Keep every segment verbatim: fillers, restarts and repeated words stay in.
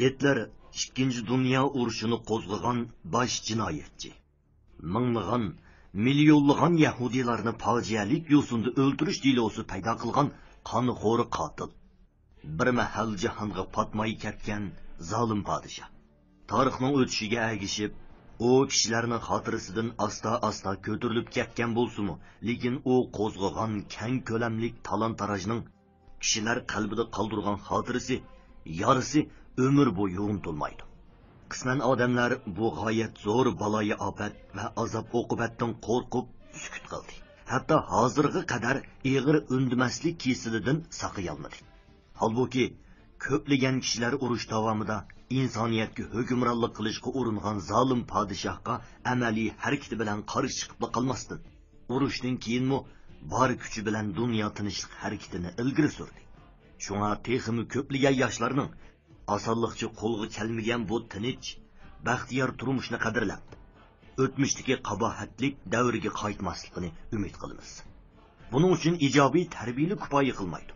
گىتلېر ئىككىنچى دۇنيا ئۇرۇشىنى قوزغىغان باش جىنايەتچى. مىڭلىغان، مىليونلىغان يەھۇدىيلارنى پاجىئەلىك يوسۇندا ئۆلتۈرۈش دېلوسى پەيدا قىلغان قانخور قاتىل. بىر مەھەل جاھانغا پاتماي كەتكەن زالىم پادىشاھ. تارىخنىڭ ئۆتۈشىگە ئەگىشىپ، ئۇ كىشىلەرنىڭ خاتىرىسىدىن ئاستا-ئاستا كۆتۈرۈلۈپ كەتكەن بولسىمۇ، لېكىن ئۇ قوزغىغان كەڭ كۆلەملىك تالان-تاراجنىڭ كىشىلەر قەلبىدە قالدۇرغان خاتىرىسى، يارىسى ئۆمۈر بويى ئۇنتۇلمايدۇ. قىسمەن ئادەملەر بۇ غايەت زور بالايىئاپەت ۋە ئازاب-ئوقۇبەتتىن قورقۇپ سۈكۈت قىلدى. ھەتتا ھازىرغا قەدەر ئېغىر ئۈندىمەسلىك كېسىلىدىن ساقىيالمىدى. ھالبۇكى، كۆپلىگەن كىشىلەر ئۇرۇش داۋامىدا ئىنسانىيەتكە ھۆكۈمرانلىق قىلىشقا ئۇرۇنغان زالىم پادىشاھقا ئەمەلىي ھەرىكىتى بىلەن قارشى چىقىپلا قالماستىن، ئۇرۇشتىن كېيىنمۇ بار كۈچى بىلەن دۇنيا تىنچلىق ھەرىكىتىنى ئىلگىرى سۈردى. شۇڭا تېخىمۇ كۆپلىگەن ياشلارنىڭ ئاسانلىقچە قولغا كەلمىگەن بۇ تىنچ، بەختىيار تۇرمۇشنى قەدىرلەپ، ئۆتمۈشتىكى قاباھەتلىك دەۋرگە قايتماسلىقىنى ئۈمىد قىلىمىز. بۇنىڭ ئۈچۈن ئىجابىي تەربىيەلىك كۇپايە قىلمايدۇ.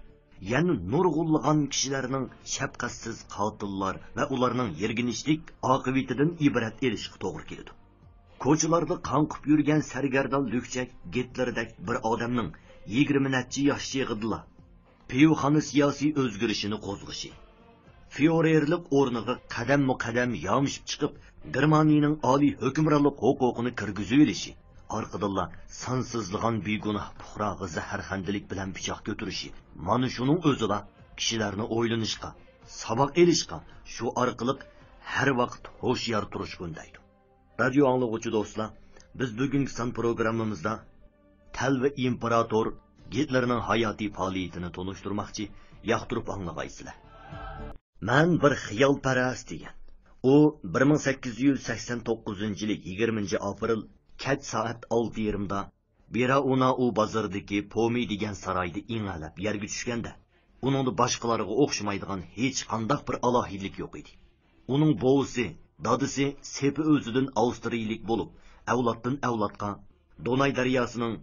يەنە نۇرغۇنلىغان كىشىلەرنىڭ شەپقەتسىز قاتىللار ۋە ئۇلارنىڭ يىرگىنچلىك ئاقىۋىتىدىن ئىبرەت ئېلىشقا توغرا كېلىدۇ. كوچىلاردا قاڭقىپ يۈرگەن سەرگەردان لۈكچەك گىتلېردەك بىر ئادەمنىڭ يىگىرمە نەچچە ياش چېغىدىلا پىۋخانا سىياسىي ئۆزگىرىشىنى قوزغىشى، فيۇرېرلىق ئورنىغا قەدەممۇ قەدەم يامىشىپ چىقىپ، گېرمانىيىنىڭ ئالىي ھۆكۈمرانلىق ھوقۇقىنى كىرگۈزۈۋېلىشى، ئارقىدىنلا سانسىزلىغان بىگۇناھ پۇقراغا زەھەرخەندىلىك بىلەن پىچاق كۆتۈرۈشى، مانا شۇنىڭ ئۆزىلا كىشىلەرنى ئويلىنىشقا، ساۋاق ئېلىشقا، شۇ ئارقىلىق ھەر ۋاقىت ھوشيار تۇرۇشقا ئۈندەيدۇ. رادىيو ئاڭلىغۇچى دوستلار، بىز بۈگۈنكى سان پروگراممىمىزدا تەلۋە ئىمپېراتور گىتلېرنىڭ ھاياتىي پائالىيىتىنى تونۇشتۇرماقچى، ياقتۇرۇپ ئاڭلىغايسىلەر. مەن بىر خىيالپەرەس دېگەن. ئۇ بىر مىڭ سەككىز يۈز سەكسەن توققۇزىنچى يىلى يىگىرمىنچى ئاپرېل كەچ سائەت ئالتە يېرىمدا بىراۇنائۇ بازىرىدىكى پومى دېگەن سارايدا ئىڭەلەپ يەرگە چۈشكەندە، ئۇنىڭدا باشقىلارغا ئوخشىمايدىغان ھېچقانداق بىر ئالاھىدىلىك يوق ئىدى. ئۇنىڭ بوۋىسى، دادىسى سېپى ئۆزىدىن ئاۋسترىيىلىك بولۇپ، ئەۋلادتىن ئەۋلادقا دوناي دەرياسىنىڭ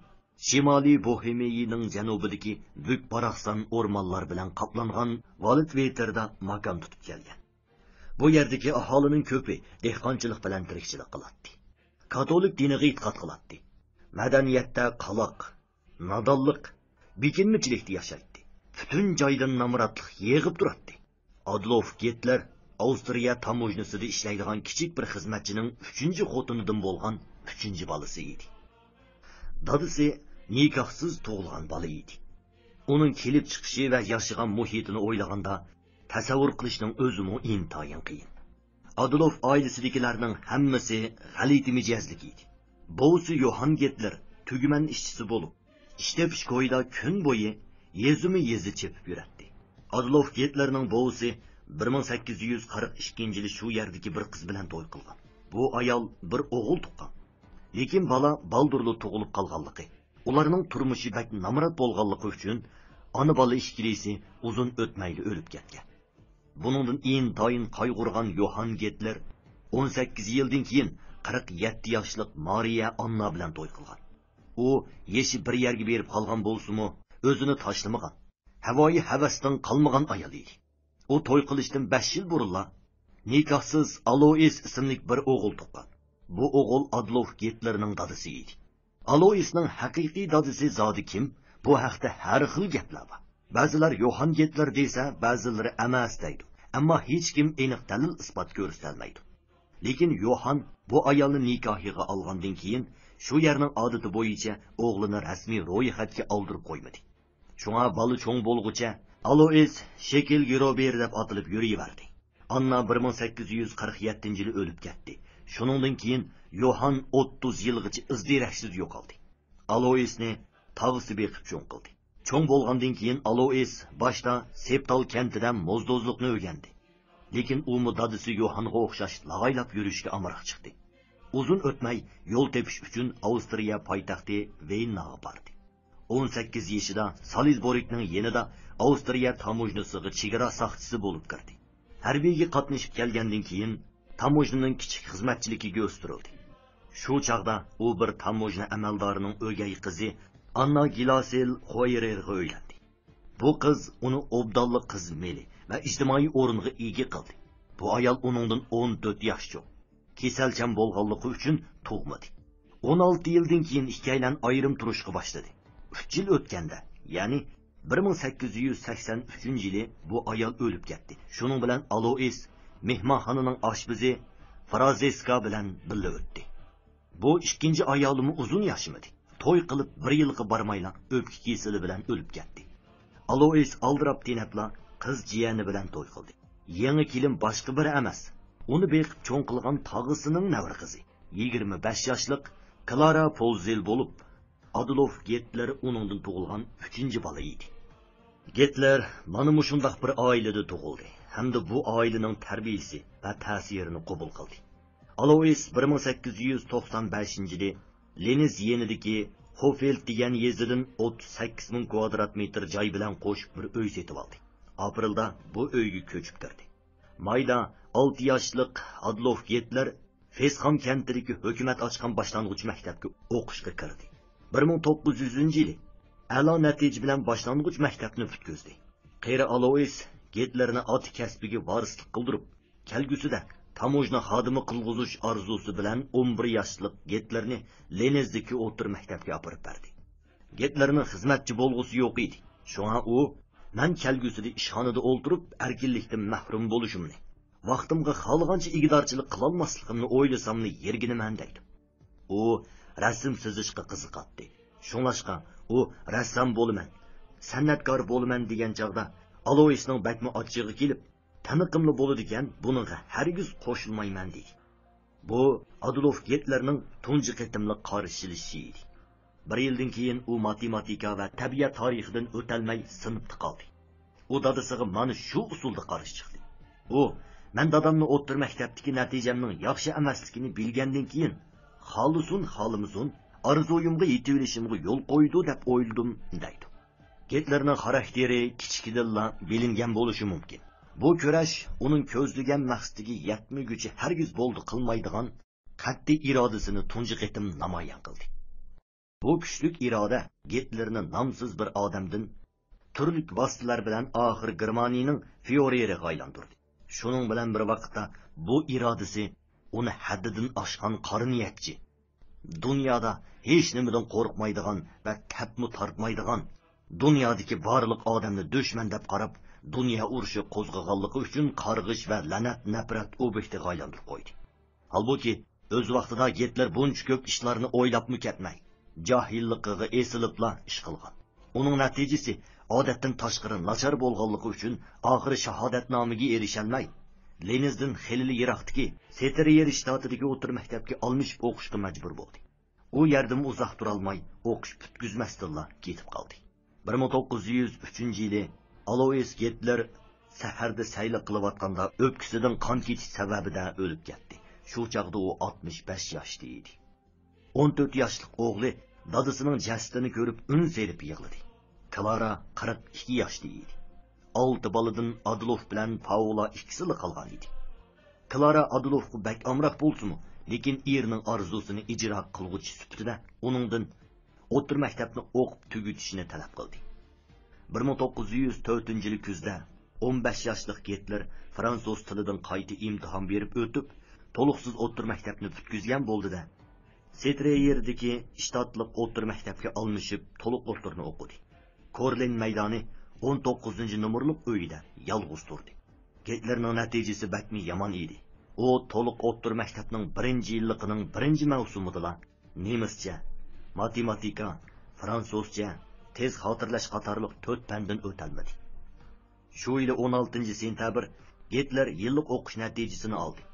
شىمالىي بوھېمىيىنىڭ جەنۇبىدىكى بۈك-باراقسان ئورمانلار بىلەن قاپلانغان ۋالىتۋېتېردا ماكان تۇتۇپ كەلگەن. بۇ يەردىكى ئاھالىنىڭ كۆپى دېھقانچىلىق بىلەن تىرىكچىلىك قىلاتتى. كاتولىك دىنىغا ئېتىقاد قىلاتتى. مەدەنىيەتتە قالاق، نادانلىق، بېكىنمىچىلىكتە ياشايتتى. پۈتۈن جايدىن نامراتلىق يېغىپ تۇراتتى. ئادولف گىتلېر ئاۋسترىيە تاموژنىسىدا ئىشلەيدىغان كىچىك بىر خىزمەتچىنىڭ ئۈچىنچى خوتۇنىدىن بولغان ئۈچىنچى بالىسى ئىدى. دادىسى نىكاھسىز تۇغۇلغان بالا ئىدى. ئۇنىڭ كېلىپ چىقىشى ۋە ياشىغان مۇھىتىنى ئويلىغاندا، تەسەۋۋۇر قىلىشنىڭ ئۆزىمۇ ئىنتايىن قىيىن. ئادولف ئائىلىسىدىكىلەرنىڭ ھەممىسى غەلىتە مىجەزلىك ئىدى. بوۋىسى يوھان گىتلېر تۈگمەن ئىشچىسى بولۇپ، ئىش تېپىش كويىدا كۈن بويى يېزىمۇ يېزا چېپىپ يۈرەتتى. ئادولف گىتلېرنىڭ بوۋىسى بىر مىڭ سەككىز يۈز قىرىق ئىككىنچى يىلى شۇ يەردىكى بىر قىز بىلەن توي قىلغان. بۇ ئايال بىر ئوغۇل تۇغقان. لېكىن بالا بالدۇرلا تۇغۇلۇپ قالغانلىقى، ئۇلارنىڭ تۇرمۇشى بەك نامرات بولغانلىقى ئۈچۈن ئانا-بالا ئىككىلىسى ئۇزۇن ئۆتمەيلا ئۆلۈپ كەتكەن. بۇنىڭدىن ئىنتايىن قايغۇرغان يوھان گىتلېر ئون سەككىز يىلدىن كېيىن قىرىق يەتتە ياشلىق مارىيە ئاننا بىلەن توي قىلغان. ئۇ يېشى بىر يەرگە بېرىپ قالغان بولسىمۇ، ئۆزىنى تاشلىمىغان، ھاۋايى ھەۋەستىن قالمىغان ئايال ئىدى. ئۇ توي قىلىشتىن بەش يىل بۇرۇنلا نىكاھسىز ئالوئىس ئىسىملىك بىر ئوغۇل تۇغقان. بۇ ئوغۇل ئادولف گىتلېرنىڭ دادىسى ئىدى. ئالوئىسنىڭ ھەقىقىي دادىسى زادى كىم؟ بۇ ھەقتە ھەر خىل گەپلەر بار. بەزىلەر يوھان گىتلېر دېسە، بەزىلىرى ئەمەس دەيدۇ. ئەمما ھېچكىم ئېنىق دەلىل-ئىسپات كۆرسىتەلمەيدۇ. لېكىن يوھان بۇ ئايالنى نىكاھىغا ئالغاندىن كېيىن، شۇ يەرنىڭ ئادىتى بويىچە ئوغلىنى رەسمىي رويخەتكە ئالدۇرۇپ قويمىدى. شۇڭا بالا چوڭ بولغۇچە ئالوئىس شېكىل گروبېر دەپ ئاتىلىپ يۈرۈۋەردى. ئاننا بىر مىڭ سەككىز يۈز قىرىق يەتتىنچى يىلى ئۆلۈپ كەتتى. شۇنىڭدىن كېيىن يوھان ئوتتۇز يىلغىچە ئىز-دېرەكسىز يوقالدى. ئالوئىسنى تاغىسى بېقىپ چوڭ قىلدى. چوڭ بولغاندىن كېيىن ئالوئىس باشتا سېپتال كەنتىدە موزدوزلۇقنى ئۆگەندى. لېكىن ئۇمۇ دادىسى يوھانغا ئوخشاش لاغايلاپ يۈرۈشكە ئامراق چىقتى. ئۇزۇن ئۆتمەي يول تېپىش ئۈچۈن ئاۋسترىيە پايتەختى ۋېينناغا باردى. ئون سەككىز يېشىدا سالزبورگنىڭ يېنىدا ئاۋسترىيە تاموژنىسىغا چېگرا ساقچىسى بولۇپ كىردى. ھەربىيگە قاتنىشىپ كەلگەندىن كېيىن، تاموژنىنىڭ كىچىك خىزمەتچىلىكىگە ئۆستۈرۈلدى. شۇ چاغدا ئۇ بىر تاموژنا ئەمەلدارىنىڭ ئۆگەي قىزى ئاننا گلاسېل خويرېرغا ئۆيلەندى. بۇ قىز ئۇنى ئوبدانلا قىز مېلى ۋە ئىجتىمائىي ئورۇنغا ئىگە قىلدى. بۇ ئايال ئۇنىڭدىن ئون تۆت ياش چوڭ. كېسەلچان بولغانلىقى ئۈچۈن تۇغمىدى. ئون ئالتە يىلدىن كېيىن ئىككىيلەن ئايرىم تۇرۇشقا باشلىدى. ئۈچ يىل ئۆتكەندە، يەنى بىر مىڭ سەككىز يۈز سەكسەن ئۈچىنچى يىلى بۇ ئايال ئۆلۈپ كەتتى. شۇنىڭ بىلەن ئالوئىس مېھمانخانىنىڭ ئاشپىزى فرازېسكا بىلەن بىللە ئۆتتى. بۇ ئىككىنچى ئايالىمۇ ئۇزۇن ياشىمىدى. توي قىلىپ بىر يىلغا بارمايلا ئۆپكە كېسىلى بىلەن ئۆلۈپ كەتتى. ئالوئىس ئالدىراپ تېنەپلا قىز جىيەنى بىلەن توي قىلدى. يېڭى كېلىن باشقا بىرى ئەمەس، ئۇنى بېقىپ چوڭ قىلغان تاغىسىنىڭ نەۋرە قىزى، يىگىرمە بەش ياشلىق كلارا پولزېل بولۇپ، ئادولف گىتلېر ئۇنىڭدىن تۇغۇلغان ئۈچىنچى بالا ئىدى. گىتلېر مانا مۇشۇنداق بىر ئائىلىدە تۇغۇلدى ھەمدە بۇ ئائىلىنىڭ تەربىيىسى ۋە تەسىرىنى قوبۇل قىلدى. ئالوئىس بىر مىڭ سەككىز يۈز توقسان بەشىنچى يىلى لېنىز يېنىدىكى خوفېلد دېگەن يېزىدىن ئوتتۇز سەككىز مىڭ كۋادرات مېتىر جاي بىلەن قوشۇپ بىر ئۆي سېتىۋالدى. ئاپرېلدا بۇ ئۆيگە كۆچۈپ كىردى. مايدا ئالتە ياشلىق ئادلوف گىتلېر فېسخام كەنتىدىكى ھۆكۈمەت ئاچقان باشلانغۇچ مەكتەپكە ئوقۇشقا كىردى. بىر مىڭ توققۇز يۈزىنچى يىلى ئەلا نەتىجە بىلەن باشلانغۇچ مەكتەپنى پۈتكۈزدى. قېرى ئالوئىس گىتلېرنى ئاتا كەسپىگە ۋارىسلىق قىلدۇرۇپ، كەلگۈسىدە تاموژنا خادىمى قىلغۇزۇش ئارزۇسى بىلەن ئون بىر ياشلىق گىتلېرنى لېنىزدىكى ئوتتۇرا مەكتەپكە ئاپىرىپ بەردى. گىتلېرنىڭ خىزمەتچى بولغۇسى يوق ئىدى. شۇڭا ئۇ، مەن كەلگۈسىدە ئىشخانىدا ئولتۇرۇپ، ئەركىنلىكتىن مەھرۇم بولۇشۇمنى، ۋاقتىمغا خالىغانچە ئىگىدارچىلىق قىلالماسلىقىمنى ئويلىساملا يىرگىنىمەن دەيدۇ. ئۇ رەسىم سىزىشقا قىزىقاتتى. شۇڭلاشقا ئۇ رەسسام بولىمەن، سەنئەتكار بولىمەن دېگەن چاغدا ئالوئىسنىڭ بەكمۇ ئاچچىقى كېلىپ، تىنىقىملا بولىدىكەن، بۇنىڭغا ھەرگىز قوشۇلمايمەن دېدى. بۇ ئادولف گىتلېرنىڭ تۇنجى قېتىملىق قارشى ئېلىشى ئىدى. بىر يىلدىن كېيىن ئۇ ماتېماتىكا ۋە تەبىئەت تارىخىدىن ئۆتەلمەي سىنىپتا قالدى. ئۇ دادىسىغا مانا شۇ ئۇسۇلدا قارشى چىقتى. ئۇ، مەن دادامنى ئوتتۇرا مەكتەپتىكى نەتىجەمنىڭ ياخشى ئەمەسلىكىنى بىلگەندىن كېيىن، خالىسۇن خالىمىسۇن، ئارزۇيۇمغا يېتىۋېلىشىمغا يول قويىدۇ دەپ ئويلىدىم، دەيدۇ. گىتلېرنىڭ خاراكتېرى كىچىكىدىنلا بىلىنگەن بولۇشى مۇمكىن. بۇ كۈرەش ئۇنىڭ كۆزلىگەن مەقسىتىگە يەتمىگۈچە ھەرگىز بولدى قىلمايدىغان قەتئىي ئىرادىسىنى تۇنجى قېتىم نامايان قىلدى. بۇ كۈچلۈك ئىرادە گىتلېرنى نامسىز بىر ئادەمدىن تۈرلۈك ۋاسىتىلەر بىلەن ئاخىر گېرمانىيىنىڭ فيۇرېرىغا ئايلاندۇردى. شۇنىڭ بىلەن بىر ۋاقىتتا بۇ ئىرادىسى ئۇنى ھەددىدىن ئاشقان قارا نىيەتچى، دۇنيادا ھېچنېمىدىن قورقمايدىغان ۋە تەپمۇ تارتمايدىغان، دۇنيادىكى بارلىق ئادەمنى دۈشمەن دەپ قاراپ، دۇنيا ئۇرۇشى قوزغىغانلىقى ئۈچۈن قارغىش ۋە لەنەت-نەپرەت ئوبيېكتىغا ئايلاندۇرۇپ قويدى. ھالبۇكى، ئۆز ۋاقتىدا گىتلېر بۇنچە كۆپ ئىشلارنى ئويلاپمۇ كەتمەي، جاھىللىقىغا ئېسىلىپلا ئىش قىلغان. ئۇنىڭ نەتىجىسى ئادەتتىن تاشقىرى ناچار بولغانلىقى ئۈچۈن، ئاخىرى شاھادەتنامىگە ئېرىشەلمەي، لېنىزدىن خېلىلا يىراقتىكى سېترېيېر شتاتىدىكى ئوتتۇرا مەكتەپكە ئالمىشىپ ئوقۇشقا مەجبۇر بولدى. ئۇ يەردىمۇ ئۇزاق تۇرالماي، ئوقۇش پۈتكۈزمەستىنلا كېتىپ قالدى. بىر مىڭ توققۇز يۈز ئۈچىنچى يىلى ئالوئىس گىتلېر سەھەردە سەيلە قىلىۋاتقاندا ئۆپكىسىدىن قان كېتىش سەۋەبىدە ئۆلۈپ كەتتى. شۇ چاغدا ئۇ ئاتمىش بەش ياشتا ئىدى. ئون تۆت ياشلىق ئوغلى دادىسىنىڭ جەسىتىنى كۆرۈپ ئۈن سېلىپ يىغلىدى. كلارا قىرىق ئىككى ياشتا ئىدى. ئالتە بالىدىن ئادولف بىلەن پاۋلا ئىككىسىلا قالغان ئىدى. كلارا ئادولفقا بەك ئامراق بولسىمۇ، لېكىن ئېرىنىڭ ئارزۇسىنى ئىجرا قىلغۇچى سۈپىتىدە ئۇنىڭدىن ئوتتۇرا مەكتەپنى ئوقۇپ تۈگىتىشنى تەلەپ قىلدى. بىر مىڭ توققۇز يۈز تۆتىنچى يىلى كۈزدە ئون بەش ياشلىق گىتلېر فرانسۇز تىلىدىن قايتا ئىمتىھان بېرىپ ئۆتۈپ، تولۇقسىز ئوتتۇرا مەكتەپنى پۈتكۈزگەن بولدى-دە، سېترېيېردىكى شتاتلىق ئوتتۇرا مەكتەپكە ئالمىشىپ، تولۇق ئوتتۇرىنى ئوقۇدى. كورلىن مەيدانى ئون توققۇزىنچى نومۇرلۇق ئۆيىدە يالغۇز تۇردى. گىتلېرنىڭ نەتىجىسى بەكمۇ يامان ئىدى. ئۇ تولۇق ئوتتۇرا مەكتەپنىڭ بىرىنچى يىللىقىنىڭ بىرىنچى مەۋسۇمىدىلا نېمىسچە، ماتېماتىكا، فرانسۇزچە، تېز خاتىرىلەش قاتارلىق تۆت پەندىن ئۆتەلمىدى. شۇ يىلى ئون ئالتىنچى سېنتەبىر گىتلېر يىللىق ئوقۇش نەتىجىسىنى ئالدى.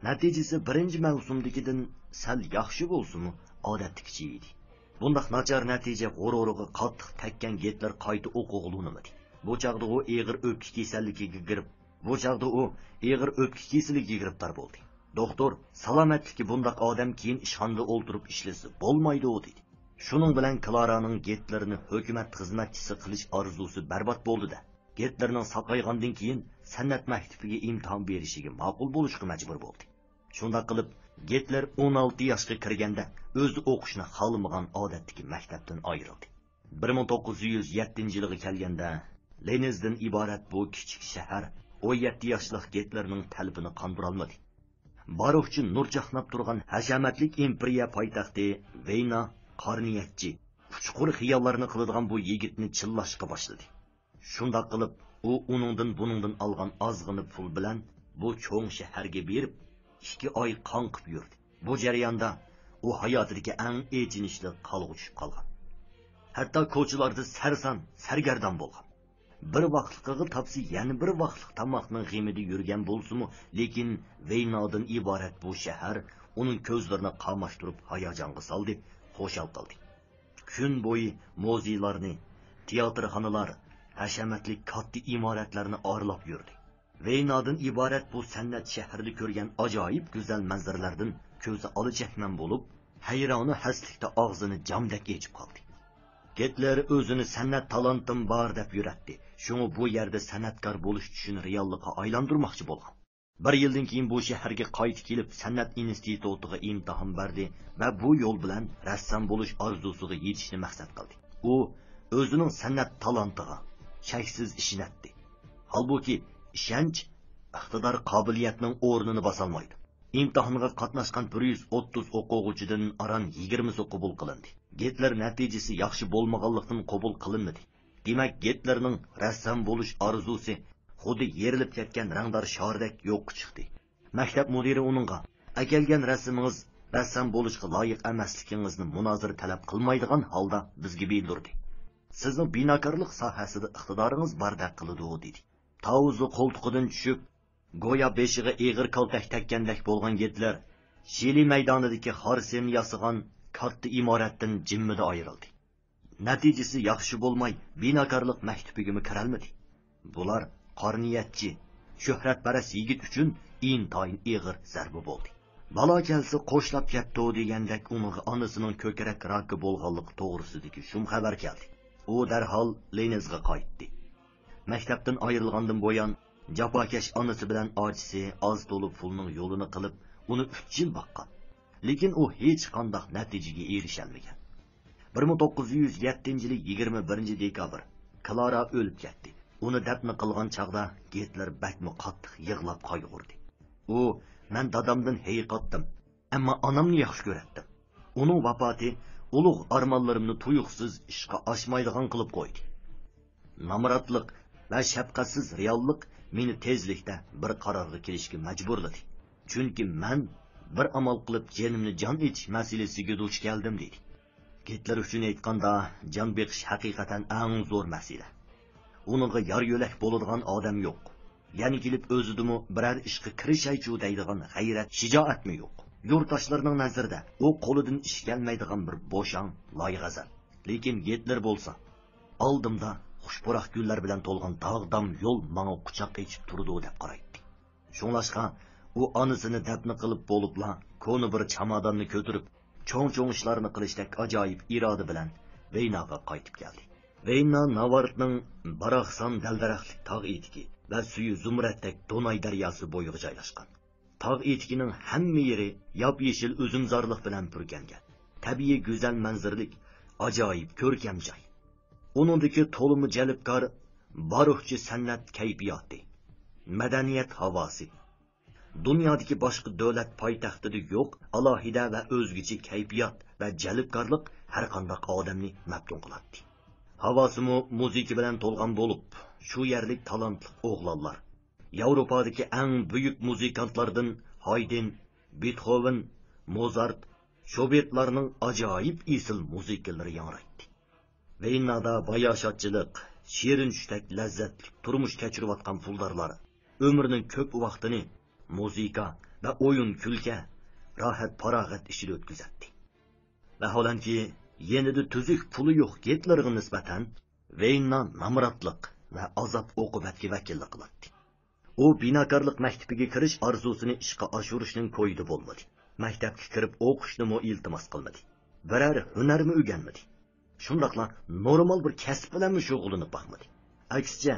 نەتىجىسى بىرىنچى مەۋسۇمدىكىدىن سەل ياخشى بولسىمۇ، ئادەتتىكىچە ئىدى. بۇنداق ناچار نەتىجە غۇرۇرىغا قاتتىق تەگكەن گىتلېر قايتا ئوقۇغىلى ئۇنىمىدى. بۇ چاغدا ئۇ ئېغىر ئۆپكە كېسەللىكىگە كىرىپ، بۇ چاغدا ئۇ ئېغىر ئۆپكە كېسىلىگە گىرىپتار بولدى. دوختۇر، سالامەتلىكى بۇنداق ئادەم كېيىن ئىشخانىدا ئولتۇرۇپ ئىشلىسە بولمايدۇ، دېدى. شۇنىڭ بىلەن كلارانىڭ گىتلېرنى ھۆكۈمەت خىزمەتچىسى قىلىش ئارزۇسى بەربات بولدى-دە، گىتلېرنىڭ ساقايغاندىن كېيىن سەنئەت مەكتىپىگە ئىمتىھان بېرىشىگە ماقۇل بولۇشقا مەجبۇر بولدى. شۇنداق قىلىپ، گىتلېر ئون ئالتە ياشقا كىرگەندە ئۆزى ئوقۇشنى خالىمىغان ئادەتتىكى مەكتەپتىن ئايرىلدى. بىر مىڭ توققۇز يۈز يەتتىنچى يىلىغا كەلگەندە، لېنىزدىن ئىبارەت بۇ كىچىك شەھەر ئون يەتتە ياشلىق گىتلېرنىڭ تەلىپىنى قاندۇرالمىدى. بارۇقچە نۇر چاقناپ تۇرغان ھەشەمەتلىك ئىمپېرىيە پايتەختى ۋېينا قارا نىيەتچى، ئۇچقۇر خىياللارنى قىلىدىغان بۇ يىگىتنى چىللاشقا باشلىدى. شۇنداق قىلىپ، ئۇ ئۇنىڭدىن بۇنىڭدىن ئالغان ئازغىنە پۇل بىلەن بۇ چوڭ شەھەرگە بېرىپ، ئىككى ئاي قاڭقىپ يۈردى. بۇ جەرياندا ئۇ ھاياتىدىكى ئەڭ ئېچىنىشلىق ھالغا چۈشۈپ قالغان. ھەتتا كوچىلاردا سەرسان، سەرگەردان بولغان. بىر ۋاقلىقىغا تاپسا، يەنە بىر ۋاقلىق تاماقنىڭ غېمىدە يۈرگەن بولسىمۇ، لېكىن ۋېينادىن ئىبارەت بۇ شەھەر ئۇنىڭ كۆزلىرىنى قاماشتۇرۇپ ھاياجانغا سالدى، خۇشال قىلدى. كۈن بويى مۇزېيلارنى، تىياتىرخانىلار، ھەشەمەتلىك كاتتا ئىمارەتلەرنى ئارىلاپ يۈردى. ۋېينادىن ئىبارەت بۇ سەنئەت شەھىرىدە كۆرگەن ئاجايىپ گۈزەل مەنزىرىلەردىن كۆزى ئالا چەكمەن بولۇپ، ھەيرانۇ ھەسلىكتە ئاغزىنى جامدەك ئېچىپ قالدى. گىتلېر ئۆزىنى سەنئەت تالانتىم بار دەپ يۈرەتتى، شۇڭا بۇ يەردە سەنئەتكار بولۇش چۈشىنى رېئاللىققا ئايلاندۇرماقچى بولغان. بىر يىلدىن كېيىن بۇ شەھەرگە قايتا كېلىپ، سەنئەت ئىنستىتۇتىغا ئىمتىھان بەردى ۋە بۇ يول بىلەن رەسسام بولۇش ئارزۇسىغا يېتىشنى مەقسەت قىلدى. ئۇ ئۆزىنىڭ سەنئەت تالانتىغا چەكسىز ئىشىنەتتى. ھالبۇكى، ئىشەنچ ئىقتىدار، قابىلىيەتنىڭ ئورنىنى باسالمايدۇ. ئىمتىھانغا قاتناشقان بىر يۈز ئوتتۇز ئوقۇغۇچىدىن ئاران يىگىرمىسى قوبۇل قىلىندى. گىتلېر نەتىجىسى ياخشى بولمىغانلىقتىن قوبۇل قىلىنمىدى. دېمەك، گىتلېرنىڭ رەسسام بولۇش ئارزۇسى خۇددى يېرىلىپ كەتكەن رەڭدار شاردەك يوققا چىقتى. مەكتەپ مۇدىرى ئۇنىڭغا، «ئەكەلگەن رەسىمىڭىز رەسسام بولۇشقا لايىق ئەمەسلىكىڭىزنى مۇنازىرە تەلەپ قىلمايدىغان ھالدا بىزگە بىلدۈردى. سىزنىڭ بىناكارلىق ساھەسىدە ئىقتىدارىڭىز باردەك قىلىدۇ» دېدى. تاۋۇزى قولتۇقىدىن چۈشۈپ، گويا بېشىغا ئېغىر كالتەك تەگكەندەك بولغان گىتلېر شىلى مەيدانىدىكى خارسېنى ياسىغان كاتتا ئىمارەتتىن جىممىدە ئايرىلدى. نەتىجىسى ياخشى بولماي، بىناكارلىق مەكتىپىگىمۇ كىرەلمىدى. بۇلار قارا نىيەتچى، شۆھرەتپەرەس يىگىت ئۈچۈن ئىنتايىن ئېغىر زەربە بولدى. «بالا كەلسە قوشلاپ كەپتۇ» دېگەندەك ئۇنىڭغا ئانىسىنىڭ كۆكرەك راكى بولغانلىقى توغرىسىدىكى شۇم خەۋەر كەلدى. ئۇ دەرھال لېنىزغا قايتتى. مەكتەپتىن ئايرىلغاندىن بۇيان، جاپاكەش ئانىسى بىلەن ئاچىسى ئاز تولا پۇلنىڭ يولىنى قىلىپ، ئۇنى ئۈچ يىل باققان. لېكىن ئۇ ھېچقانداق نەتىجىگە ئېرىشەلمىگەن. بىر مىڭ توققۇز يۈز يەتتىنچى يىلى يىگىرمە بىرىنچى دېكابىر، كلارا ئۆلۈپ كەتتى. ئۇنى دەپنە قىلغان چاغدا گىتلېر بەكمۇ قاتتىق يىغلاپ قايغۇردى. ئۇ، «مەن دادامدىن ھېيىقاتتىم، ئەمما ئانامنى ياخشى كۆرەتتىم. ئۇنىڭ ۋاپاتى ئۇلۇغ ئارمانلىرىمنى تۇيۇقسىز ئىشقا ئاشمايدىغان قىلىپ قويدى. نامراتلىق ۋە شەپقەتسىز رېئاللىق مېنى تېزلىكتە بىر قارارغا كېلىشكە مەجبۇرلىدى. چۈنكى مەن بىر ئامال قىلىپ جېنىمنى جان ئېتىش مەسىلىسىگە دۇچ كەلدىم» دېدى. گىتلېر ئۈچۈن ئېيتقاندا، جان بېقىش ھەقىقەتەن ئەڭ زور مەسىلە. ئۇنىڭغا يار-يۆلەك بولىدىغان ئادەم يوق. يەنە كېلىپ ئۆزىدىمۇ بىرەر ئىشقا كىرىشەيچۇ دەيدىغان غەيرەت، شىجائەتمۇ يوق. يۇرتداشلىرىنىڭ نەزىرىدە ئۇ قولىدىن ئىش كەلمەيدىغان بىر بوشاڭ، لايغەزەل. لېكىن گىتلېر بولسا، «ئالدىمدا خۇش پۇراق گۈللەر بىلەن تولغان داغدام يول ماڭا قۇچاق ئېچىپ تۇرىدۇ» دەپ قارايتتى. شۇڭلاشقا، ئۇ ئانىسىنى دەپنە قىلىپ بولۇپلا، كونا بىر چاماداننى كۆتۈرۈپ، چوڭ-چوڭ ئىشلارنى قىلىشتەك ئاجايىپ ئىرادە بىلەن ۋېيناغا قايتىپ كەلدى. ۋېينا ناۋارتنىڭ باراقسان دەلدەرەخلىك تاغ ئېتىكى ۋە سۈيى زۇمرەتتەك دوناي دەرياسى بويىغا جايلاشقان. تاغ ئېتىكىنىڭ ھەممە يېرى ياپيېشىل ئۈزۈمزارلىق بىلەن پۈركەنگەن. تەبىئىي گۈزەل مەنزىرىلىك، ئاجايىپ كۆركەم جاي. ئۇنىڭدىكى تولىمۇ جەلپكار باروكچە سەنئەت كەيپىياتى، مەدەنىيەت ھاۋاسى، دۇنيادىكى باشقا دۆلەت پايتەختىدە يوق ئالاھىدە ۋە ئۆزگىچە كەيپىيات ۋە جەلپكارلىق ھەرقانداق ئادەمنى مەپتۇن قىلاتتى. ھاۋاسىمۇ مۇزىكا بىلەن تولغان بولۇپ، شۇ يەرلىك تالانتلىق ئوغلانلار، ياۋروپادىكى ئەڭ بۈيۈك مۇزىكانتلاردىن ھايدېن، بېتخوۋېن، موزارت، شوبېرتلارنىڭ ئاجايىپ ئېسىل مۇزىكىلىرى ياڭرايتتى. ۋېينادا باياشاتچىلىق، شېرىن چۈشتەك لەززەتلىك تۇرمۇش كەچۈرۈۋاتقان پۇلدارلار ئۆمرىنىڭ كۆپ ۋاقتىنى مۇزىكا ۋە ئويۇن-كۈلكە، راھەت-پاراغەت ئىچىدە ئۆتكۈزەتتى. ۋەھالەنكى، يېنىدا تۈزۈك پۇلى يوق گىتلېرغا نىسبەتەن، ۋېينا نامراتلىق ۋە ئازاب-ئوقۇبەتكە ۋەكىللىك قىلاتتى. ئۇ بىناكارلىق مەكتىپىگە كىرىش ئارزۇسىنى ئىشقا ئاشۇرۇشنىڭ كويىدا بولمىدى. مەكتەپكە كىرىپ ئوقۇشنىمۇ ئىلتىماس قىلمىدى. بىرەر ھۈنەرمۇ ئۆگەنمىدى. شۇنداقلا نورمال بىر كەسىپ بىلەنمۇ شۇغۇللىنىپ باقمىدى. ئەكسىچە،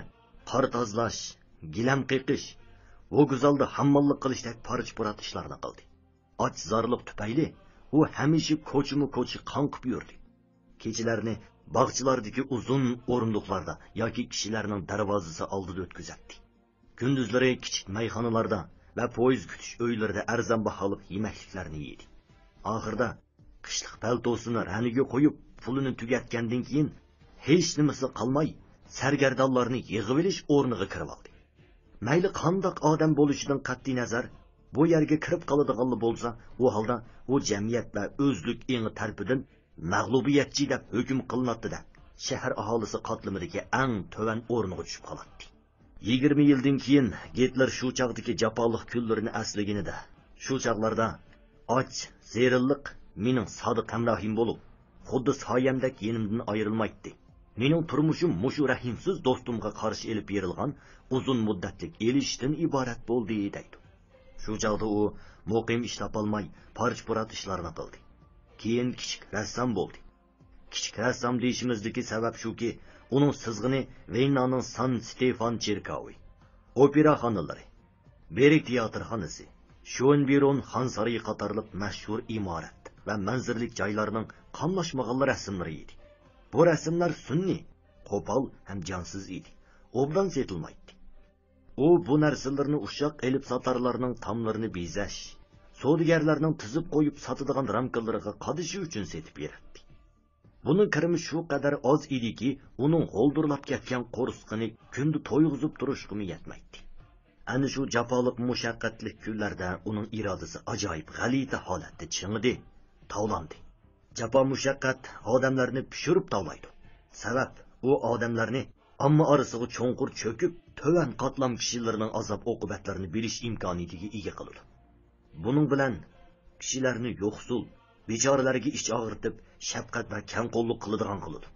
قار تازىلاش، گىلەم قېقىش، ۋوگزالدا ھامماللىق قىلىشتەك پارچە-پۇرات ئىشلارنى قىلدى. ئاچ-زارلىق تۈپەيلى ئۇ ھەمىشە كوچىمۇ كوچا قاڭقىپ يۈردى. كېچىلەرنى باغچىلاردىكى ئۇزۇن ئورۇندۇقلاردا ياكى كىشىلەرنىڭ دەرۋازىسى ئالدىدا ئۆتكۈزەتتى. كۈندۈزلىرى كىچىك مەيخانىلاردا ۋە پويىز كۈتۈش ئۆيلىرىدە ئەرزان باھالىق يېمەكلىكلەرنى يېدى. ئاخىرىدا قىشلىق پەلتوسىنى رەنىگە قويۇپ، پۇلىنى تۈگەتكەندىن كېيىن، ھېچنېمىسى قالماي، سەرگەردانلارنى يىغىۋېلىش ئورنىغا كىرىۋالدى. مەيلى قانداق ئادەم بولۇشىدىن قەتئىينەزەر، بۇ يەرگە كىرىپ قالىدىغانلا بولسا، ئۇ ھالدا ئۇ جەمئىيەت ۋە ئۆزلۈك ئېڭى تەرىپىدىن مەغلۇبىيەتچى دەپ ھۆكۈم قىلىناتتى دەپ، شەھەر ئاھالىسى قاتلىمىدىكى ئەڭ تۆۋەن ئورۇنغا چۈشۈپ قالاتتى. يىگىرمە يىلدىن كېيىن گىتلېر شۇ چاغدىكى جاپالىق كۈنلىرىنى ئەسلىگىنىدە، شۇ چاغلاردا ئاچ، زېرىنلىق مېنىڭ سادىق ھەمراھىم بولۇپ، خۇددى سايەمدەك يېنىمدىن ئايرىلمايتتى. مېنىڭ تۇرمۇشۇم مۇشۇ رەھىمسىز دوستۇمغا قارشى ئېلىپ بېرىلغان ئۇزۇن مۇددەتلىك ئېلىشىشتىن ئىبارەت بولدى، دەيدۇ. شۇ چاغدا ئۇ مۇقىم ئىش تاپالماي، پارچە-پۇرات ئىشلارنى قىلدى. كېيىن كىچىك رەسسام بولدى. كىچىك رەسسام دېيىشىمىزدىكى سەۋەب شۇكى، ئۇنىڭ سىزغىنى ۋېننانىڭ سان ستېفان چېركاۋى، ئوپېرا خانىلىرى، بېرگ تىياتىرخانىسى، شوئېنبيۇرن خان سارىيى قاتارلىق مەشھۇر ئىمارەت ۋە مەنزىرىلىك جايلارنىڭ قاملاشمىغانلا رەسىملىرى ئىدى. بۇ رەسىملەر سۈنئىي، قوپال ھەم جانسىز ئىدى. ئوبدان سېتىلمايتتى. ئۇ بۇ نەرسىلىرىنى ئۇششاق ئېلىپ ساتارلارنىڭ تاملىرىنى بېزەش، سودىگەرلەرنىڭ تىزىپ قويۇپ ساتىدىغان رامكىلىرىغا قادىشى ئۈچۈن سېتىپ بېرەتتى. بۇنىڭ كىرىمى شۇ قەدەر ئاز ئىدىكى، ئۇنىڭ غولدۇرلاپ كەتكەن قورسىقىنى كۈندە تويغۇزۇپ تۇرۇشقىمۇ يەتمەيتتى. ئەنە شۇ جاپالىق مۇشەققەتلىك كۈنلەردە ئۇنىڭ ئىرادىسى ئاجايىپ غەلىتە ھالەتتە چىڭىدى، تاۋلاندى. جاپا-مۇشەققەت ئادەملەرنى پىشۇرۇپ تاۋلايدۇ. سەۋەب، ئۇ ئادەملەرنى ئامما ئارىسىغا چوڭقۇر چۆكۈپ، تۆۋەن قاتلام كىشىلىرىنىڭ ئازاب-ئوقۇبەتلىرىنى بىلىش ئىمكانىيىتىگە ئىگە قىلىدۇ. بۇنىڭ بىلەن كىشىلەرنى يوقسۇل، بىچارىلەرگە ئىچ ئاغرىتىپ، شەپقەت ۋە كەڭقوللۇق قىلىدىغان قىلىدۇ.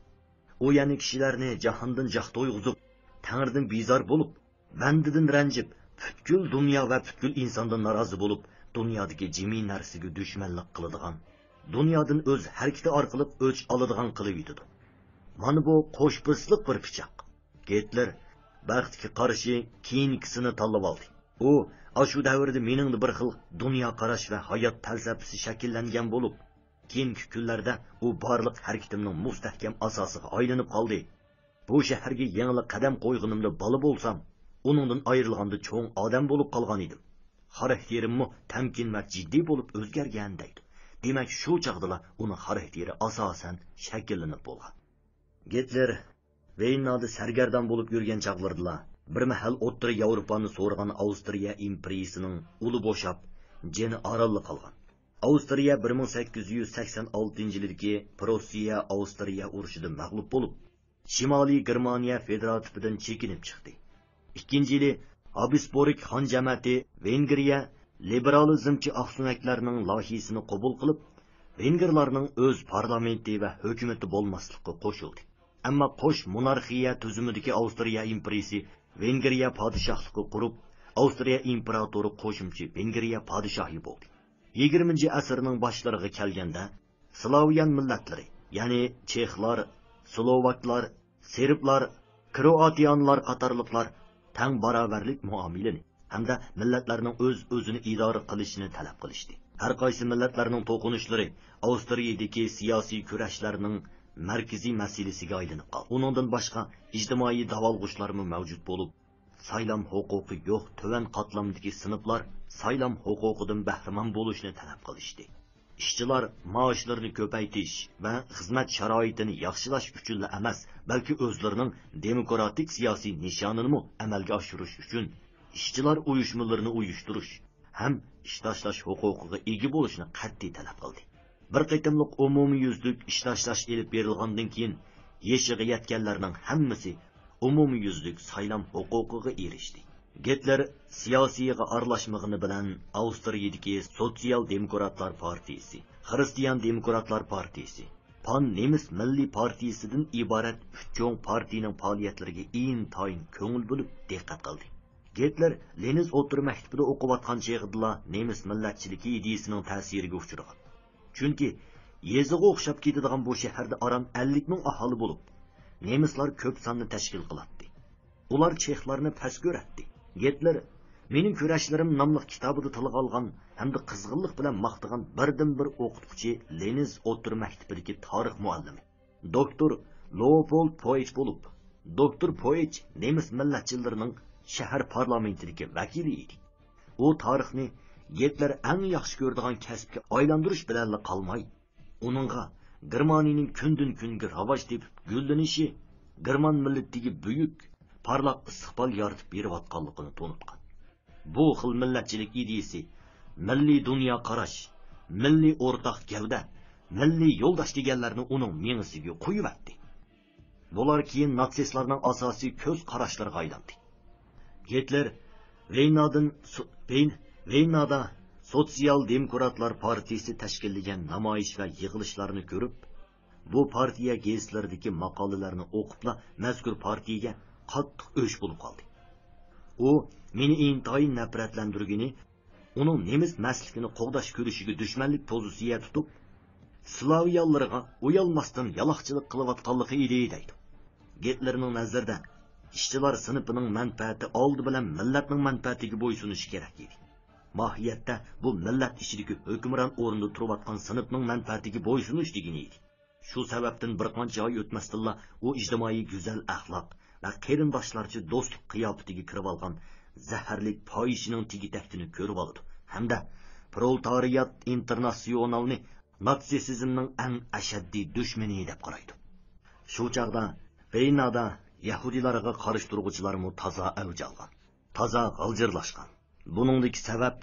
ئۇ يەنە كىشىلەرنى جاھاندىن جاھ تويغۇزۇپ، تەڭرىدىن بىزار بولۇپ، بەندىدىن رەنجىپ، پۈتكۈل دۇنيا ۋە پۈتكۈل ئىنساندىن نارازى بولۇپ، دۇنيادىكى جىمى نەرسىگە دۈشمەنلىك قىلىدىغان، دۇنيادىن ئۆز ھەرىكىتى ئارقىلىق ئۆچ ئالىدىغان قىلىۋېتىدۇ. مانا بۇ قوشپىرىسلىق بىر پىچاق. گىتلېر بەختكە قارشى كېيىنكىسىنى تاللىۋالدى. ئۇ ئاشۇ دەۋردە مېنىڭدە بىر خىل دۇنيا قاراش ۋە ھايات پەلسەپىسى شەكىللەنگەن بولۇپ، كېيىنكى كۈنلەردە ئۇ بارلىق ھەرىكىتىمنىڭ مۇستەھكەم ئاساسىغا ئايلىنىپ قالدى. بۇ شەھەرگە يېڭىلا قەدەم قويغىنىمدا بالا بولسام، ئۇنىڭدىن ئايرىلغاندا چوڭ ئادەم بولۇپ قالغان ئىدىم. خاراكتېرىممۇ تەمكىن ۋە جىددىي بولۇپ ئۆزگەرگەن، دەيدۇ. دېمەك، شۇ چاغدىلا ئۇنىڭ خاراكتېرى ئاساسەن شەكىللىنىپ بولغان. گىتلېر ۋېيننادا سەرگەردان بولۇپ يۈرگەن چاغلىرىدىلا، بىر مەھەل ئوتتۇرا ياۋروپانى سورىغان ئاۋسترىيە ئىمپېرىيىسىنىڭ ئۇلى بوشاپ، جېنى ئارانلا قالغان. ئاۋسترىيە بىر مىڭ سەككىز يۈز سەكسەن ئالتىنچى يىلىدىكى پروسسىيە-ئاۋسترىيە ئۇرۇشىدا مەغلۇپ بولۇپ، شىمالىي گېرمانىيە فېدېراتىپىدىن چېكىنىپ چىقتى. ئىككىنچى يىلى ھابسبورگ خان جەمەتى ۋېنگرىيە لىبېرالىزمچى ئاقسۆڭەكلەرنىڭ لايىھىسىنى قوبۇل قىلىپ، ۋېنگرلارنىڭ ئۆز پارلامېنتى ۋە ھۆكۈمىتى بولماسلىققا قوشۇلدى. ئەمما قوش مونارخىيە تۈزۈمىدىكى ئاۋسترىيە ئىمپېرىيىسى ۋېنگرىيە پادىشاھلىقى قۇرۇپ، ئاۋسترىيە ئىمپېراتورى قوشۇمچە ۋېنگرىيە پادىشاھى بولدى. يىگىرمىنچى ئەسىرنىڭ باشلىرىغا كەلگەندە، سلاۋيان مىللەتلىرى، يەنى چېخلار، سلوۋاكلار، سېربلار، كروئاتىيانلار قاتارلىقلار تەڭ باراۋەرلىك مۇئامىلىنى ھەمدە مىللەتلەرنىڭ ئۆز-ئۆزىنى ئىدارە قىلىشىنى تەلەپ قىلىشتى. ھەر قايسى مىللەتلەرنىڭ توقۇنۇشلىرى ئاۋسترىيىدىكى سىياسىي كۈرەشلەرنىڭ مەركىزىي مەسىلىسىگە ئايلىنىپ قالدى. ئۇنىڭدىن باشقا ئىجتىمائىي داۋالغۇشلارمۇ مەۋجۇت بولۇپ، سايلام ھوقۇقى يوق تۆۋەن قاتلامدىكى سىنىپلار سايلام ھوقۇقىدىن بەھرىمەن بولۇشنى تەلەپ قىلىشتى. ئىشچىلار مائاشلىرىنى كۆپەيتىش ۋە خىزمەت شارائىتىنى ياخشىلاش ئۈچۈنلا ئەمەس، بەلكى ئۆزلىرىنىڭ دېموكراتىك سىياسىي نىشانىنىمۇ ئەمەلگە ئاشۇرۇش ئۈچۈن ئىشچىلار ئۇيۇشمىلىرىنى ئۇيۇشتۇرۇش ھەم ئىش تاشلاش ھوقۇقىغا ئىگە بولۇشنى قەتئىي تەلەپ قىلدى. بىر قېتىملىق ئومۇميۈزلۈك ئىش تاشلاش ئېلىپ بېرىلغاندىن كېيىن، يېشىغا يەتكەنلەرنىڭ ھەممىسى ئومۇميۈزلۈك سايلام ھوقۇقىغا ئېرىشتى. گىتلېر سىياسىيغا ئارىلاشمىغىنى بىلەن ئاۋسترىيىدىكى سوتسىيال دېموكراتلار پارتىيىسى، خىرىستىيان دېموكراتلار پارتىيىسى، پان نېمىس مىللىي پارتىيىسىدىن ئىبارەت ئۈچ چوڭ پارتىيىنىڭ پائالىيەتلىرىگە ئىنتايىن كۆڭۈل بۆلۈپ دىققەت قىلدى. گىتلېر لېنىنس ئوتتۇرا مەكتىپىدە ئوقۇۋاتقان چېغىدىلا نېمىس مىللەتچىلىكى ئىدىيىسىنىڭ تەسىرىگە ئۇچرىغان. چۈنكى يېزىغا ئوخشاپ كېتىدىغان بۇ شەھەردە ئاران ئەللىك مىڭ ئاھالى بولۇپ، نېمىسلار كۆپ ساننى تەشكىل قىلاتتى. ئۇلار چېخلارنى پەس كۆرەتتى. گىتلېر مېنىڭ كۈرەشلىرىم ناملىق كىتابىدا تىلغا ئالغان ھەمدە قىزغىنلىق بىلەن ماختىغان بىردىنبىر ئوقۇتقۇچى لېنىنس ئوتتۇرا مەكتىپىدىكى تارىخ مۇئەللىمى، دوكتور لېئوپولد پوئېچ بولۇپ، دوكتور پوئېچ نېمىس مىللەتچىلىرىنىڭ شەھەر پارلامېنتىدىكى ۋەكىلى ئىدى. ئۇ تارىخنى گىتلېر ئەڭ ياخشى كۆرىدىغان كەسىپكە ئايلاندۇرۇش بىلەنلا قالماي، ئۇنىڭغا گېرمانىيەنىڭ كۈندىن-كۈنگە راۋاج تېپىپ گۈللىنىشى، گېرمان مىللىتىگە بۈيۈك، پارلاق ئىستىقبال يارىتىپ بېرىۋاتقانلىقىنى تونۇتقان. بۇ خىل مىللەتچىلىك ئىدىيىسى، مىللىي دۇنيا قاراش، مىللىي ئورتاق گەۋدە، مىللىي يولداش دېگەنلەرنى ئۇنىڭ مېڭىسىگە قويۇۋەتتى. بۇلار كېيىن ناتسىستلارنىڭ ئاساسىي كۆز قاراشلىرىغا ئايلاندى. گىتلېر ۋېينادىن سو-، ۋېين-، ۋېينادا سوتسىيال دېموكراتلار پارتىيىسى تەشكىللىگەن نامايىش ۋە يىغىلىشلارنى كۆرۈپ، بۇ پارتىيە گېزىتلىرىدىكى ماقالىلەرنى ئوقۇپلا مەزكۇر پارتىيىگە قاتتىق ئۆچ بولۇپ قالدى. ئۇ مېنى ئىنتايىن نەپرەتلەندۈرگىنى، ئۇنىڭ نېمىس مەستلىكىنى قوغداش كۈرىشىگە دۈشمەنلىك پوزىتسىيە تۇتۇپ، سلاۋيانلىرىغا ئۇيالماستىن يالاقچىلىق قىلىۋاتقانلىقى ئىدى، دەيدۇ. گىتلېرنىڭ نەزىرىدە ئىشچىلار سىنىپىنىڭ مەنپەئەتى ئالدى بىلەن مىللەتنىڭ مەنپەئەتىگە بويسۇنۇشى كېرەك ئىدى. ماھىيەتتە بۇ مىللەت ئىچىدىكى ھۆكۈمران ئورۇندا تۇرۇۋاتقان سىنىپنىڭ مەنپەئەتىگە بويسۇنۇش دېگىنى ئىدى. شۇ سەۋەبتىن بىر قانچە ئاي ئۆتمەستىنلا ئۇ ئىجتىمائىي گۈزەل ئەخلاق ۋە قېرىنداشلارچە دوستلۇق قىياپىتىگە كىرىۋالغان زەھەرلىك پاھىشىنىڭ تېگى-تەكتىنى كۆرۈۋالىدۇ ھەمدە پرولېتارىيات ئىنتېرناتسىيونالنى ناتسىسىزمنىڭ ئەڭ ئەشەددىي دۈشمىنى دەپ قارايدۇ. شۇ چاغدا ۋېينادا يەھۇدىيلارغا قارشى تۇرغۇچىلارمۇ تازا ئەۋج ئالغان، تازا غالجىرلاشقان. بۇنىڭدىكى سەۋەب،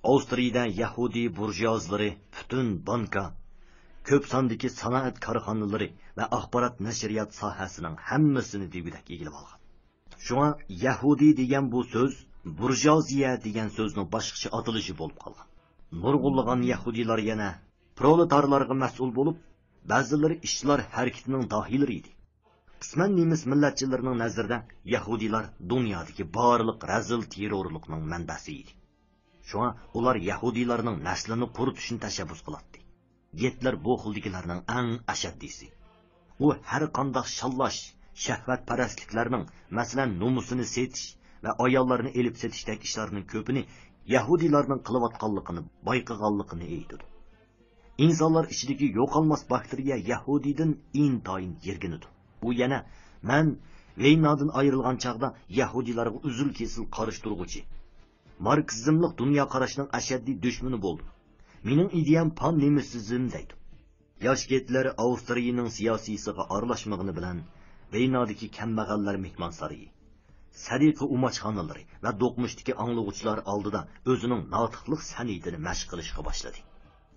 ئاۋسترىيىدە يەھۇدىي بۇرژۇئازلىرى پۈتۈن بانكا، كۆپ ساندىكى سانائەت كارخانىلىرى ۋە ئاخبارات نەشرىيات ساھەسىنىڭ ھەممىسىنى دېگۈدەك ئىگىلىۋالغان. شۇڭا يەھۇدىي دېگەن بۇ سۆز بۇرژۇئازىيە دېگەن سۆزنىڭ باشقىچە ئاتىلىشى بولۇپ قالغان. نۇرغۇنلىغان يەھۇدىيلار يەنە پرولېتارلارغا مەسئۇل بولۇپ، بەزىلىرى ئىشچىلار ھەرىكىتىنىڭ داھىيلىرى ئىدى. قىسمەن نېمىس مىللەتچىلىرىنىڭ نەزىرىدە يەھۇدىيلار دۇنيادىكى بارلىق رەزىل تېررورلۇقنىڭ مەنبەسى ئىدى. شۇڭا ئۇلار يەھۇدىيلارنىڭ نەسلىنى قۇرۇتۇشنى تەشەببۇس قىلاتتى. گىتلېر بۇ خىلدىكىلەرنىڭ ئەڭ ئەشەددىيسى. ئۇ ھەر قانداق شاللاش، شەھۋەتپەرەسلىكلەرنىڭ، مەسىلەن، نومۇسىنى سېتىش ۋە ئاياللارنى ئېلىپ سېتىشتەك ئىشلارنىڭ كۆپىنى يەھۇدىيلارنىڭ قىلىۋاتقانلىقىنى بايقىغانلىقىنى ئېيتىدۇ. ئىنسانلار ئىچىدىكى يوقالماس باكتېرىيە يەھۇدىيدىن ئىنتايىن يىرگىنىدۇ. ئۇ يەنە، مەن ۋېينادىن ئايرىلغان چاغدا يەھۇدىيلارغا ئۈزۈل-كېسىل قارشى تۇرغۇچى، ماركسىزملىق دۇنيا قاراشنىڭ ئەشەددىي دۈشمىنى بولدۇم. مېنىڭ ئىدىيەم پان نېمىسىزم دەيدۇ. ياش گىتلېر ئاۋسترىيىنىڭ سىياسىيسىغا ئارىلاشمىغىنى بىلەن ۋېينادىكى كەمبەغەللەر مېھمانسارىيى، سەدىقە ئۇماچخانىلىرى ۋە دوقمۇشتىكى ئاڭلىغۇچىلار ئالدىدا ئۆزىنىڭ ناتىقلىق سەنئىتىنى مەشىق قىلىشقا باشلىدى.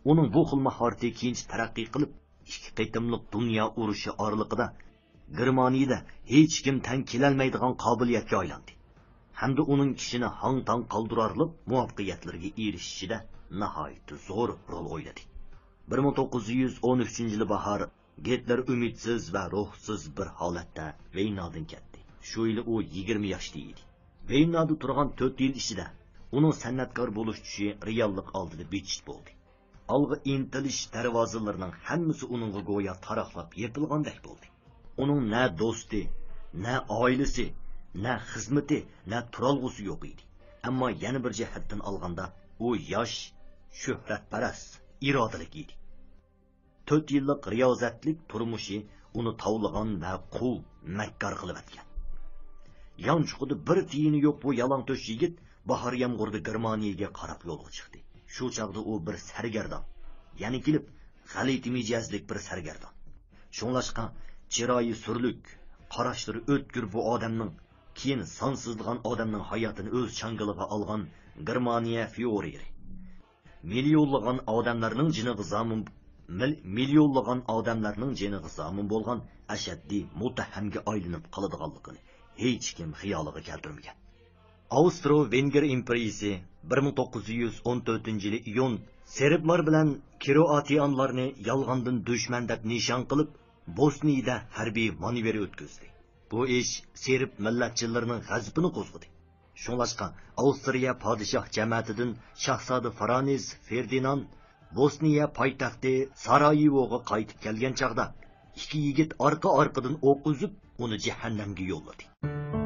ئۇنىڭ بۇ خىل ماھارىتى كېيىنچە تەرەققىي قىلىپ، ئىككى قېتىملىق دۇنيا ئۇرۇشى ئارىلىقىدا گېرمانىيىدە ھېچكىم تەڭ كېلەلمەيدىغان قابىلىيەتكە ئايلاندى. ھەمدە ئۇنىڭ كىشىنى ھاڭ-تاڭ قالدۇرارلىق مۇۋەپپەقىيەتلىرىگە ئېرىشىشىدە ناھايىتى زور رول ئوينىدى. بىر مىڭ توققۇز يۈز ئون ئۈچىنچى يىلى باھار گىتلېر ئۈمىدسىز ۋە روھسىز بىر ھالەتتە ۋېينادىن كەتتى. شۇ يىلى ئۇ يىگىرمە ياشتا ئىدى. ۋېينادا تۇرغان تۆت يىل ئىچىدە ئۇنىڭ سەنئەتكار بولۇش چۈشى رېئاللىق ئالدىدا بىچىت بولدى. ئالغا ئىنتىلىش دەرۋازىلىرىنىڭ ھەممىسى ئۇنىڭغا گويا تاراقلاپ يېپىلغاندەك بولدى. ئۇنىڭ نە دوستى، نە ئائىلىسى، نە خىزمىتى، نە تۇرالغۇسى يوق ئىدى. ئەمما يەنە بىر جەھەتتىن ئالغاندا، ئۇ ياش، شۆھرەتپەرەس، ئىرادىلىك ئىدى. تۆت يىللىق رىيازەتلىك تۇرمۇشى ئۇنى تاۋلىغان ۋە قۇل، مەككار قىلىۋەتكەن. يانچۇقىدا بىر تىيىنى يوق بۇ يالاڭتۆش يىگىت باھار يامغۇردا گېرمانىيەگە قاراپ يولغا چىقتى. شۇ چاغدا ئۇ بىر سەرگەردان، يەنە كېلىپ غەلىتە مىجەزلىك بىر سەرگەردان. شۇڭلاشقا چىرايى سۈرلۈك، قاراشلىرى ئۆتكۈر بۇ ئادەمنىڭ كېيىن سانسىزلىغان ئادەمنىڭ ھاياتىنى ئۆز چاڭگىلىغا ئالغان گېرمانىيە فيۇرېرى، مىليونلىغان ئادەملەرنىڭ جېنىغا زامىن، مىل-، مىليونلىغان ئادەملەرنىڭ جېنىغا زامىن بولغان ئەشەددىي مۇتتەھەمگە ئايلىنىپ قالىدىغانلىقىنى ھېچكىم خىيالىغا كەلتۈرمىگەن. ئاۋسترو ۋېنگىر ئىمپېرىيىسى بىر مىڭ توققۇز يۈز ئون تۆتىنچى يىلى ئىيۇن سېربلار بىلەن كروئاتىيانلارنى يالغاندىن دۈشمەن دەپ نىشان قىلىپ، بوسنىيىدە ھەربىي مانېۋىر ئۆتكۈزدى. بۇ ئىش سېرب مىللەتچىلىرىنىڭ غەزىپىنى قوزغىدى. شۇڭلاشقا، ئاۋسترىيە پادىشاھ جەمەتىدىن شاھزادە فرانىز فېردىناند بوسنىيە پايتەختى سارايېۋوغا قايتىپ كەلگەن چاغدا، ئىككى يىگىت ئارقا-ئارقىدىن ئوق ئۈزۈپ، ئۇنى جەھەننەمگە يوللىدى.